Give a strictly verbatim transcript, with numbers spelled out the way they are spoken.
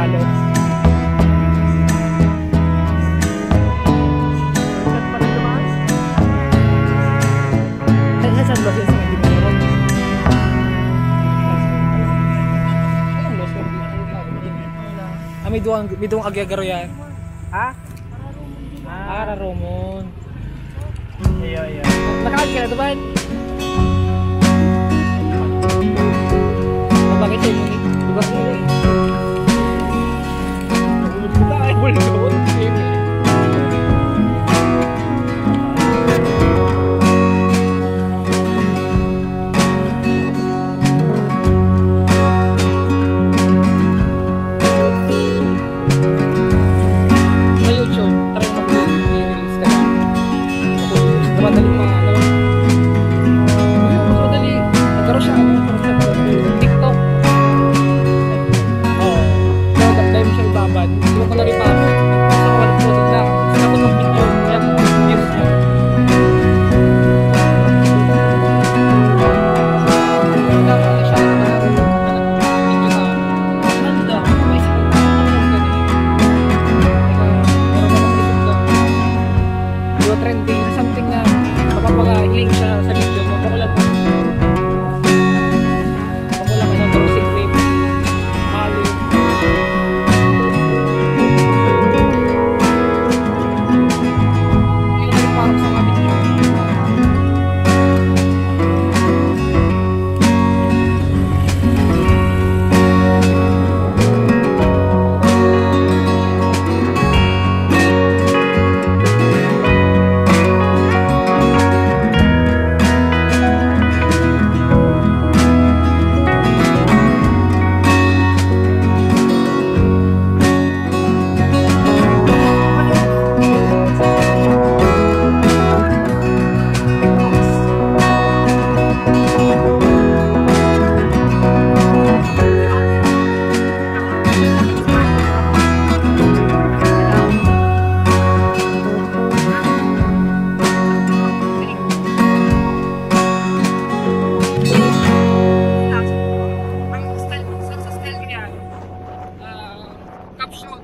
Ay, saan ba siya sa may Binoron? Ah, may duwang, may duwang agyagaro yan. Ha? Ah, Raromon. Iyo, iyo. Nakaagi ka na, Duban? Nabagay sa'yo mo ni. Lugar mo ni. Ay, bulto. Sa YouTube, try mag-release ka na. Madali ma-, ano? Yung madali. Nagkaroon siya, ano, TikTok. Oo. Pero dahil mo siya ibabad, hindi mo ko na-repost. Gusto ko ulit po, tignan. Gusto ko ng video. Kaya views niya. Dapat na siya, ano, ano, video na. Ganda. May isip ko, ano, ganun. Teka, pero wala ko isip ko. Di ba trending na something na mapapag-link siya sa video mo? Pakulat mo. Pakulat ka ng Rosy Cream. Olive. Yun ang parang sa mga video. Ang style, sa, sa style ko yan, ah, caption.